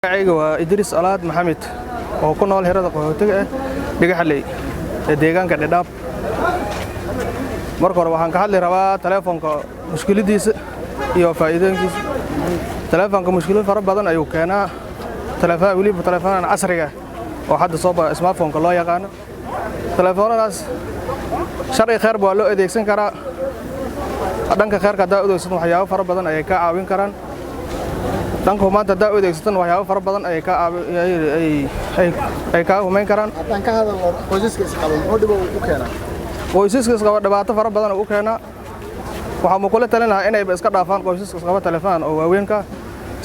Magacayga waa Idriis Alaad Maxamed oo ku nool xerada qaxootiga ah Dhigaxley ee deegaanka Dhadhaab. Marka hore waxaan ka hadli rabaa telefoonka mushkiladiisa iyo faa'iidooyinkiisa. Telefoonka mushkilad fara badan ayuu keenaa. Telefoon weliba telefoonada casriga ah oo hadda soo baxa, smartphone-ka loo yaqaano. Telefoonadaas sharci khayrba waa loo adeegsan karaa. Dhanka khayrka haddaa u adeegsato, waxyaabo fara badan ayay kaa caawin karaan. Dhanka humaanta haddaa u adeegsatan, waxyaabo fara badan ayay kaa ay kaa humayn karaan. Haddaan ka hadalno qoysaska isqaba, muxuu dhib u keenaa? Qoysaska isqaba dhibaato fara badan u keenaa. Waxaa mu kula talin lahaa inayba iska dhaafaan qoysaska isqaba telefoon oo waaweynka,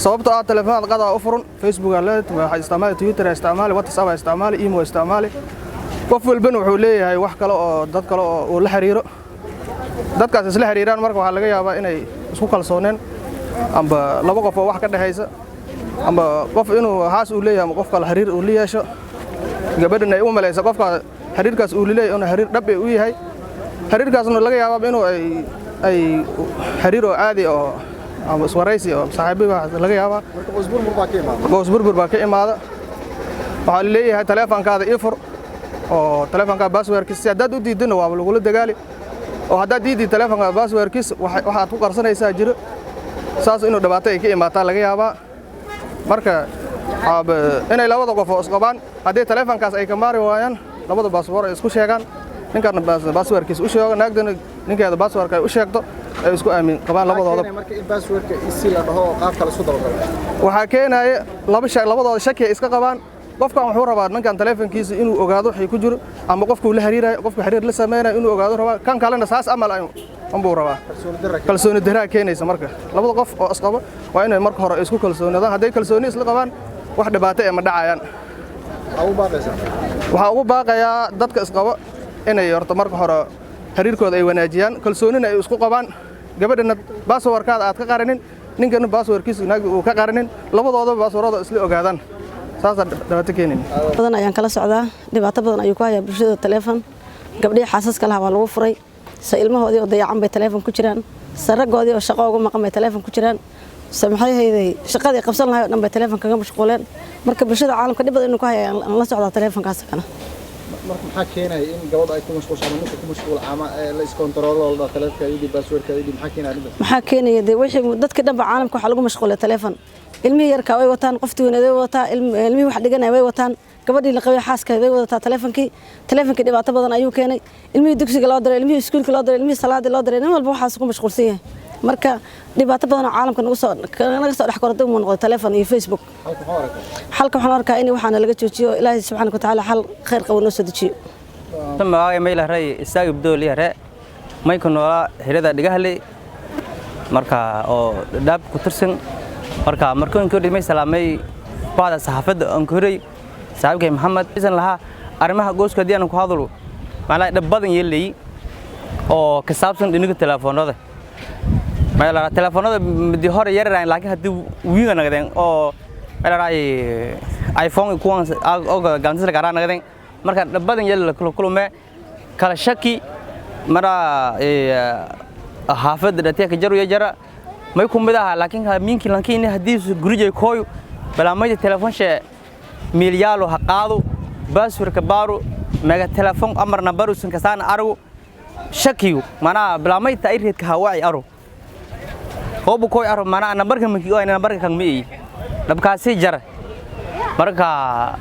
sababtoo ah telefoon qadaa u furan, Facebook aa leedahay, waxaa isticmaali, Twitter aa isticmaali, WhatsApp aa isticmaali, imo isticmaali. Qof walbana wuxuu leeyahay wax kale oo dad kale oo uu la xiriiro. Dadkaas isla xiriiraan, marka waxaa laga yaabaa inay isku kalsooneen, amba laba qof oo wax ka dhexaysa, amba qof inuu haas uu leeyahay ama qof kale xiriir uu la yeesho, gabadhan ay u malaysa qofka xiriirkaas uu leeyahay inuu xiriir dhab u yahay. Xiriirkaasna laga yaabaa inuu ay xiriir oo caadi oo ama iswaraysi oo saaxiibo laga yaabaa. Marka qoys burbur baa ka imaada. Qoys burbur baa ka imaada. Waxaa la leeyahay teleefankaada ii fur oo teleefankaa passwordkiisa, si haddaad u diidana waaba lagula dagaali, oo haddaad diidid teleefanka passwordkiisa, waxaad ku qarsanaysaa jiro. Saas inuu dhibaato ay ka imaataa laga yaabaa. Marka inay labada qof oo isqabaan haddii teleefankaas ay ka maari waayaan, labada password ay isku sheegaan, ninkan passwordkiisa u sheego, naagtana ninkeeda passwordka ay u sheegto, ay isku aamin qabaan labadooda. Marka in passwordka isi la dhaho oo qaab kale isku dabagalo? Waxaa keenaya laba shay: labadooda shaki ay iska qabaan. Qofkan wuxuu rabaa ninkan teleefankiisa inuu ogaado wixii ku jiro, ama qofkuu la xiriirayo, qofka xiriir la sameynayo inuu ogaado rabaa. Kan kalena saas amal unbuu rabaa. Kalsooni daraa keenaysa. Marka labada qof oo isqabo waa inay marka hore isku kalsoonaadaan. Hadday kalsooni isla qabaan, wax dhibaato ee ma dhacayaan. Waxaa ugu baaqayaa dadka isqabo inay horta marka hore xiriirkooda ay wanaajiyaan, kalsoonina ay isku qabaan, gabadhana passwordkaada aad ka qarinin, ninkana passwordkiisa naagda uu ka qarinin, labadoodaba passwordada isla ogaadaan. Saasaa dhibaato keenayn. Badan ayaan kala socdaa. Dhibaato badan ayuu ku hayaa bulshada taleefon. Gabdhihii xaasaska lahaa waa lagu furay, se ilmahoodii oo dayacan bay taleefon ku jiraan, se raggoodii oo shaqo uga maqan bay taleefon ku jiraan, se maxay hayday shaqadii qabsan lahay oo dhan bay taleefon kaga mashquuleen. Marka bulshada caalamka dhib badan inuu ku haya aan la socdaa taleefonkaas kana. Marka maxaa keenaya in gabadha ay ku mashquulsho ama ninka ku mashquul ama la iskontaroolo, la dhaho taleefonka idhi, passwordka idhi? Maxaa keenaya arrintaas? Maxaa keenaya? Dee wixii dadka dhanba caalamka waxaa lagu mashquulay taleefon. Ilmihii yarkaa way wataan, qoftii weyneed way wataa, ilmihii wax dhiganaya way wataan, gabadhii la qabay xaaska way wadataa taleefonkii. Taleefonkii dhibaato badan ayuu keenay. Ilmihii dugsiga loo diray, ilmihii iskuulka loo diray, ilmihii salaadii loo diray, nin walba waxaas ku mashquulsan yahay. Marka dhibaato badan oo caalamka nagu soo naga soo dhex koratay umuu noqday taleefon iyo Facebook. Xalka waxaan arkaa in waxaana laga joojiyo, Ilaahay subxaana wa tacaala xal khayr qabo noo soo dejiyo. Magacay maylaray Isaaq Ibdool yare, may ku noolaa xerada Dhigahley, marka oo Dhadhaab ku tirsan. Marka markooyinkii hore may salaamay bahda saxaafadda aan ku horay saaxiibkay Maxamed isan lahaa. Arrimaha gooska haddii aan ku hadlo, macnaha dhib badan yeelay oo ka saabsan dhinaca telefoonada. Mayla telefoonada midi hore yararaan, laakiin haddii wiiga nagadeen oo maylaray iPhone kuwan oo gacantiisa garaa nagadeen. Marka dhib badan yeel kula kulme, kala shaki mara xaafadda dhatee ka jaru jara may ku mid ahaa. Laakiin miinkii lankiin haddii gurijay kooyo balaamayda telefoon she miilyaalo ha qaado, passwordka baaro, mega telefoon amar nambar usan kasaan arago, shakiyo manaa balaamayta ay reedka hawaaci aro hoobu koy aro, manaa nambarka maki oo nambarka kan mi dhabkaasi jar. Marka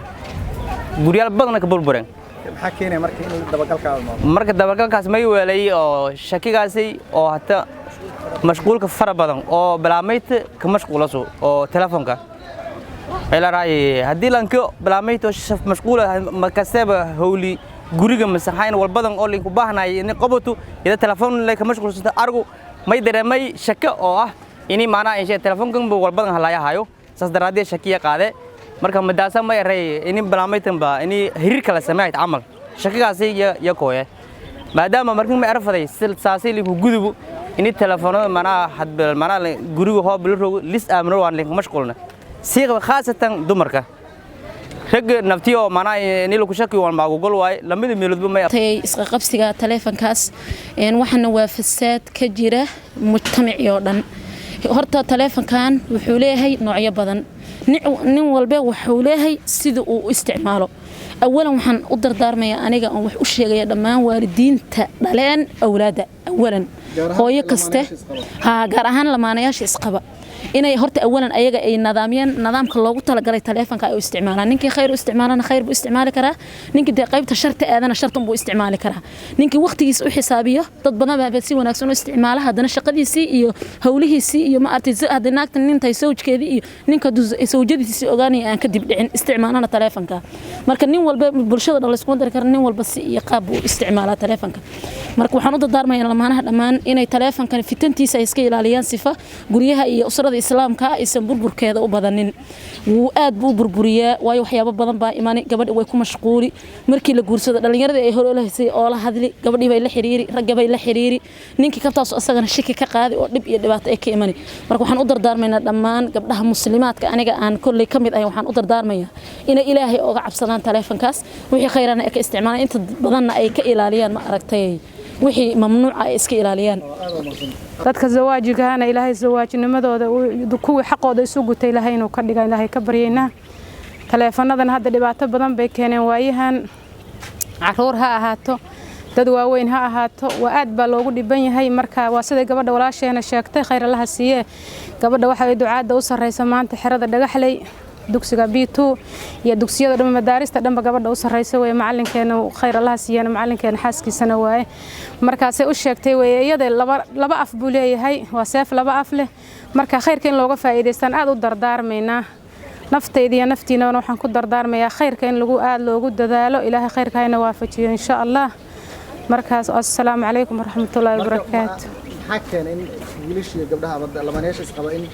guryaal badan ka burbureen. Maxaa keenaya marka in dabagalka imaado? Marka dabagalkaas may weelay oo shakigaasi oo hata mashquulka fara badan oo balaamayta ka mashquulaso oo telefoonka ilaahay haddii lanka balaamayta mashquula markastaba howli guriga masaxayn walbadan oo linku baahnay in qabato ida telefoon la ka mashquulsanta argu, may dareemay shako oo ah ini maanaa in telefoonkan buu walbadan halayahayo. Saas daraaddeed shakiya qaade. Marka madaasa ma eray ini balaamaytan ba ini xiriir kala sameeyay camal shakigaasi ya kooye, maadaama markin ma erfaday saasay linku gudubo ini telefoonada manaa hadbel manaa guriga hoob la rogo lis aamino waan linku mashquulna siiqa, khaasatan dumarka. Ragga naftiyo manaa ini lagu shaki waan maagugol waay lamida meeloodba may tay isqa qabsiga taleefankaas. Waxaana waa fasaad ka jira mujtamacii oo dhan. Horta taleefankan wuxuu leeyahay noocyo badan. Nin walba wuxuu leeyahay sida uu u isticmaalo. Awalan waxaan u dardaarmayaa aniga oon wax u sheegaya dhammaan waalidiinta dhaleen awlaadda, awalan hooyo kaste ha, gaar ahaan lamaanayaasha isqaba, inay horta awalan ayaga ay nidaamiyaan nidaamka loogu talagalay taleefanka ay u isticmaalaan. Ninkii khayr u isticmaalana khayr buu isticmaali karaa, ninkii dee qaybta sharta aadana shartan buu isticmaali karaa. Ninkii waqtigiisa u xisaabiyo, dad badan baa si wanaagsan u isticmaala, haddana shaqadiisii iyo howlihiisii iyo ma aragtay, hadda naagta nintay sawjkeedii iyo ninka sawjadiisii ogaanaya aan ka dib dhicin isticmaalana taleefanka. Marka nin walba, bulshada dhan layskuma dari kara, nin walba si iyo qaab buu u isticmaalaa taleefanka. Marka waxaan u dardaarmayaa lamaanaha dhammaan inay taleefankan fitantiisa ay iska ilaaliyaan, sifa guryaha iyo usrada islaamka aysan burburkeeda u badanin. Wuu aad buu u burburiyaa, waayo waxyaabo badan baa imani. Gabadha way ku mashquuli markii la guursado, dhallinyaradii ay hore ula haysay oo la hadli, gabadhii bay la xiriiri, ragga bay la xiriiri, ninkii kabtaas asagana shaki ka qaadi oo dhib iyo dhibaato ay ka imani. Marka waxaan u dardaarmaynaa dhammaan gabdhaha muslimaadka, aniga aan kolley ka mid ahay, waxaan u dardaarmayaa inay Ilaahay ooga cabsadaan taleefankaas, wixii khayrana ay ka isticmaalaan, inta badanna ay ka ilaaliyaan, ma aragtay, wixii mamnuuca ay iska ilaaliyaan. Dadka zawaajigahana Ilaahay zawaajinimadooda kuwii xaqooda isu gutay Ilaahay inuu ka dhiga Ilaahay ka baryaynaa. Taleefanadan hadda dhibaato badan bay keeneen waayahan, caruur ha ahaato, dad waaweyn ha ahaato, waa aad baa loogu dhiban yahay. Marka waa siday gabadha walaasheena sheegtay, khayr Allaha siiye. Gabadha waxa ay ducaadda u sarreysa maanta xerada Dhagaxley, dugsiga B2 iyo dugsiyada dhan, madaarista dhanba gabadha u sarreysa weeye. Macalinkeena khayr Allaha siiyana, macalinkeena xaaskiisana waaye. Markaasay u sheegtay weeye, iyada laba af buu leeyahay, waa seef laba af leh. Marka khayrka in looga faa'iidaystaan aad u dardaarmaynaa. Naftayda iyo naftiinana waxaan ku dardaarmayaa khayrka in lagu aad loogu dadaalo. Ilaahay khayrka hayna waafajiyo insha Allah. Markaas assalaamu calaykum waraxmatullaahi wabarakaatu. Maxaa keenay in wiilasha iyo gabdhaha ama lamaanayaasha isqaba in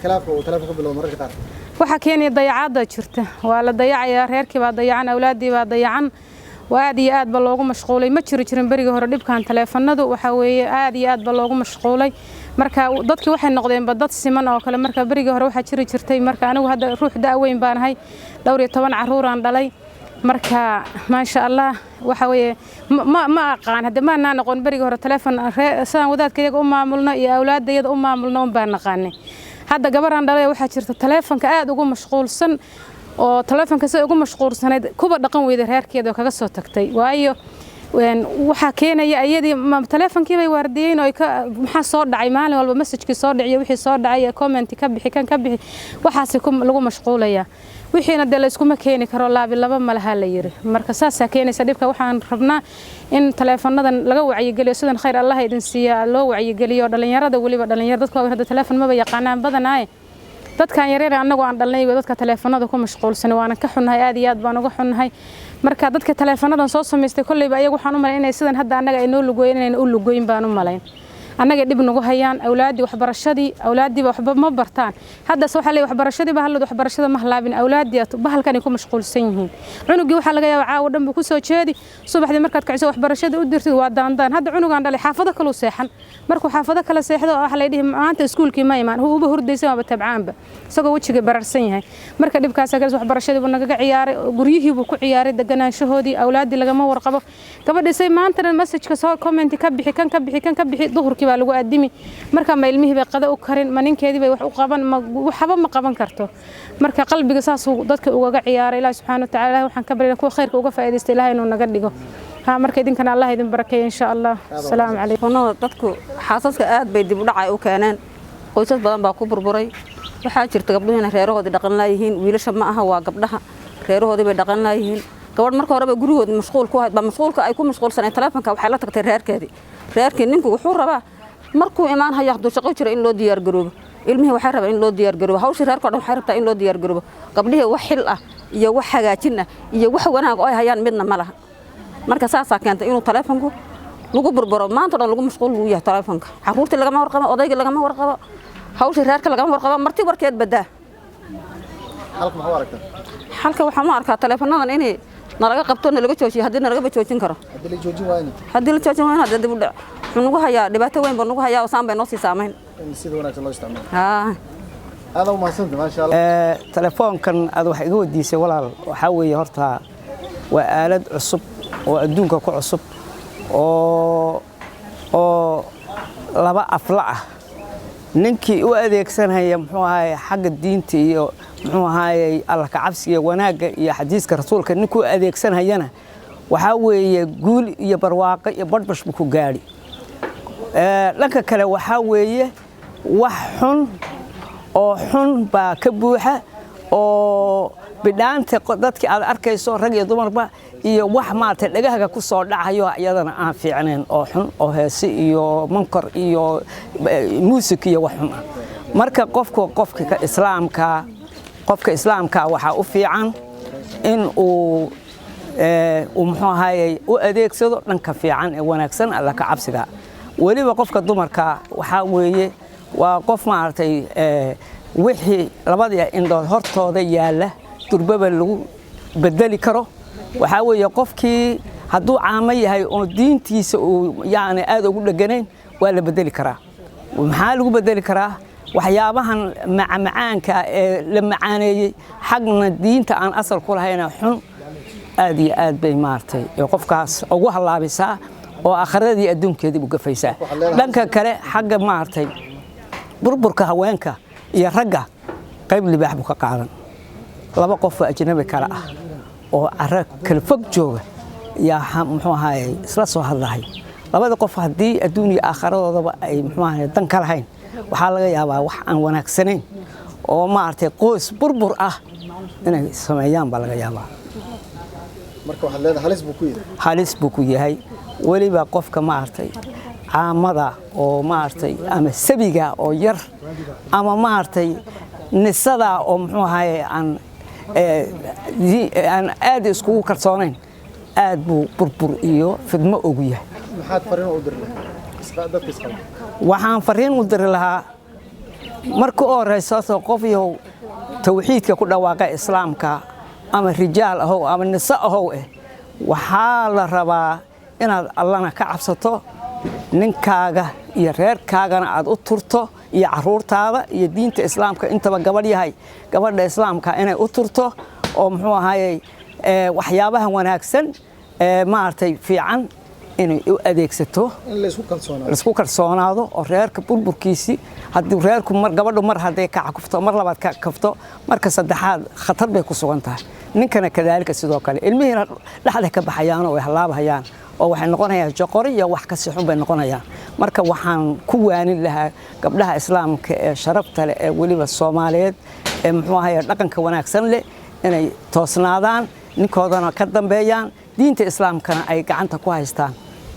khilaafka uu taleefon ku bilowdo mararka qaar? Waxaa keenaya dayacaadda jirta. Waa la dayacayaa, reerkii baa dayacan, awlaaddii baa dayacan, waa aad iyo aad ba loogu mashquulay. Ma jiri jirin berigii hore dhibkan taleefanadu. Waxaa weeye aad iyo aad ba loogu mashquulay. Marka dadkii waxay noqdeenba dad siman oo kale. Marka berigii hore waxaa jiri jirtay, marka anigu hadda ruux da' weyn baan ahay, dhowr iyo toban caruuraan dhalay. Marka maasha Allah, waxa weeye ma aqaan hadda, maanaa noqon berigii hore taleefon sidaan wadaadka iyaga u maamulno iyo awlaadda iyada u maamulno un baan naqaanay. Hadda gabaraan dhalay waxaa jirta taleefonka aad ugu mashquulsan, oo taleefonka sida ugu mashquulsanayd kuba dhaqan weyday reerkeeda oo kaga soo tagtay. Waayo waxaa keenaya iyadii taleefonkii bay waardiyeyn oo ka maxaa soo dhacay maalin walba, message-kii soo dhiciyo, wixii soo dhacay, comment ka bixi, kan ka bixi, waxaasi lagu mashquulaya. Wixiina dee layskuma keeni karo, laabi laba malaha la yiri. Marka saasaa keenaysa dhibka. Waxaan rabnaa in taleefanadan laga wacyigeliyo, sidan khayr Allah idin siiya loo wacyigeliyo dhalinyarada, weliba dhalinyaro. Dadka waaweyn hadda taleefon maba yaqaanaan badanaaye, dadkan yaryar annagu aan dhalnay dadka taleefanada ku mashquulsan, waana ka xunnahay, aad iyo aad baan uga xunnahay. Marka dadka taleefanadan soo samaystay kolleyba ayagu waxaan u malayn inay sidan hadda annaga ay noo lugoyn inayna u lugoyn baan u malayn. Annaga dhib nagu hayaan awlaaddii, waxbarashadii awlaaddiiba waxba ma bartaan haddas. Waxaa leeyahay waxbarashadii ba hallod, waxbarashada ma halaabin awlaaddii, bahalkan ay ku mashquulsan yihiin. Cunugii waxaa laga yaabaa caawa dhan buu ku soo jeedi, subaxdii markaad kiciso waxbarashada u dirtid waa daandaan. Hadda cunugaan dhalay xaafado kaluu seexan, markuu xaafado kale seexdo waxa la dhihi maanta iskuulkii ma imaan, uba hurdaysan, waaba tabcaanba isagoo wejiga bararsan yahay. Marka dhibkaas kale waxbarashadii buu nagaga ciyaaray, guryihii buu ku ciyaaray, deganaanshahoodii, awlaaddii lagama warqabo. Gabadhisay maantana message-ka soo comment ka bixi, kan ka bixi, kan ka bixi, duhurkii baa lagu addimi. Marka ma ilmihii bay qada u karin, ma ninkeedii bay wax u qaban, ma waxba ma qaban karto. Marka qalbiga saasuu dadka ugaga ciyaaray. Ilaahi subxaana watacaala, Ilahi waxaan ka baryana kuwa khayrka uga faa'iidaysta Ilahay inuu naga dhigo. Ha marka idinkana Allah idin barakeeyo insha Allah. Asalaamu calaykum. Dadku xaasaska aad bay dib u dhacay u keeneen, qoysas badan baa ku burburay. Waxaa jirta gabdhuhu inay reerahoodii dhaqan laayihiin. Wiilasha ma aha, waa gabdhaha reerahoodii bay dhaqan laayihiin. Gabadh marka horeba gurigoodii mashquul ku ahayd baa mashquulka ay ku mashquulsanay taleefonka waxay la tagtay reerkeedii. Reerkii ninku wuxuu rabaa markuu imaan hayo, hadduu shaqo jiro, in loo diyaar garoobo. Ilmihii waxay rabaa in loo diyaar garoobo. Hawshii reerka o dhan waxay rabtaa in loo diyaar garoobo. Gabdhihii wax xil ah iyo wax hagaajin ah iyo wax wanaag oo ay hayaan midna ma laha. Marka saasaa keentay inuu taleefonku lagu burburo, maanta dhan lagu mashquul lagu yahay taleefonka. Carruurtii lagama warqabo, odaygii lagama warqabo, hawshii reerka lagama warqabo, marti warkeed badaa. Xalka maxaa u aragtaa? Xalka waxaan u arkaa taleefanadan inay nalaga qabto, nalaga joojiyo, haddii nalagaba joojin karo. Haddii la joojin waayna? Haddii la joojin waayna, hadda dib u dhac wuxuu nagu hayaa, dhibaato weyn buu nagu hayaa oo saan bay noo sii saamayn. In sida wanaagsan loo isticmaalo. Haa. Aad u mahadsanta, maasha Allah. Telefoonkan aad wax iga weydiisay walaal, waxaa weeye horta waa aalad cusub oo adduunka ku cusub oo laba afla ah. Ninkii u adeegsanaya, muxuu ahaye, xagga diinta iyo, muxuu ahaye, Alla ka cabsiga, wanaagga iyo xadiiska rasuulka ninkuu u adeegsanayana, waxaa weeye guul iyo barwaaqo iyo badhbash buu ku gaadhi. Dhanka kale waxaa weeye wax xun oo xun baa ka buuxa oo bidhaanta dadkii aad arkayso, rag iyo dumarba, iyo wax maaragtay dhagahaga ku soo dhacayo iyadana aan fiicnayn oo xun oo heese iyo munkar iyo muusik iyo wax xun ah. Marka qofku qofka islaamka waxaa u fiican in uu, muxuu ahayey, u adeegsado dhanka fiican ee wanaagsan, Alla ka cabsiga. Weliba qofka dumarka waxaa weeye waa qof maaragtay wixii labadii indhood hortooda yaalla durbaba lagu bedeli karo. Waxaa weeye qofkii hadduu caamo yahay oo diintiisa uu yacni aad ugu dheganayn, waa la bedeli karaa. Maxaa lagu bedeli karaa? Waxyaabahan macmacaanka ee la macaaneeyey, xagna diinta aan asal ku lahayna xun, aad iyo aad bay maaragtay qofkaas ugu hallaabisaa oo aakhiradii adduunkeedii u gafaysaa. Dhanka kale, xagga maaragtay burburka haweenka iyo ragga qayb libaax buu ka qaadan. Laba qof oo ajnabi kale ah oo caro kala fog jooga yaa, muxuu ahaye, isla soo hadlahay. Labada qof haddii adduun iyo aakhiradoodaba ay, muxuu ahaye, dan ka lahayn, waxaa laga yaabaa wax aan wanaagsanayn oo maaragtay qoys burbur ah inay sameeyaan baa laga yaabaa. Marka waxaad leedahay halis buu ku yahay. Halis buu ku yahay, weliba qofka maaragtay caamada oo maaragtay ama sabiga oo yar ama maaragtay nisada oo, muxuu ahaye, aan aad iskugu kalsoonayn, aad buu burbur iyo fidmo ugu yahay. Maxaad fariin u diri lahayd dadka isqaba? Waxaan fariin u diri lahaa, marka u horeysa horta, qof yahow tawxiidka ku dhawaaqa islaamka, ama rijaal ahow ama niso ahow, waxaa la rabaa inaad Allana ka cabsato, ninkaaga iyo reerkaagana aad u turto, iyo caruurtaada iyo diinta islaamka intaba. Gabadh yahay, gabadha islaamka inay u turto oo, muxuu ahayey, waxyaabaha wanaagsan ee maaragtay fiican inay u adeegsato. In la isku kalsoonaado. Laisku kalsoonaado oo reerka burburkiisii haddii reerku mar gabadhu mar hadday ka kufto, mar labaad ka kafto, marka saddexaad khatar bay ku sugan tahay. Ninkana kadaalika sidoo kale, ilmihiina dhexda ka baxayaan oo way halaabahayaan oo waxay noqonayaan joqori iyo wax kasi xun bay noqonayaan. Marka waxaan ku waanin lahaa gabdhaha islaamka ee sharafta leh ee weliba Soomaaliyeed ee, muxuu ahaye, dhaqanka wanaagsan leh inay toosnaadaan, ninkoodana ka dambeeyaan, diinta islaamkana ay gacanta ku haystaan.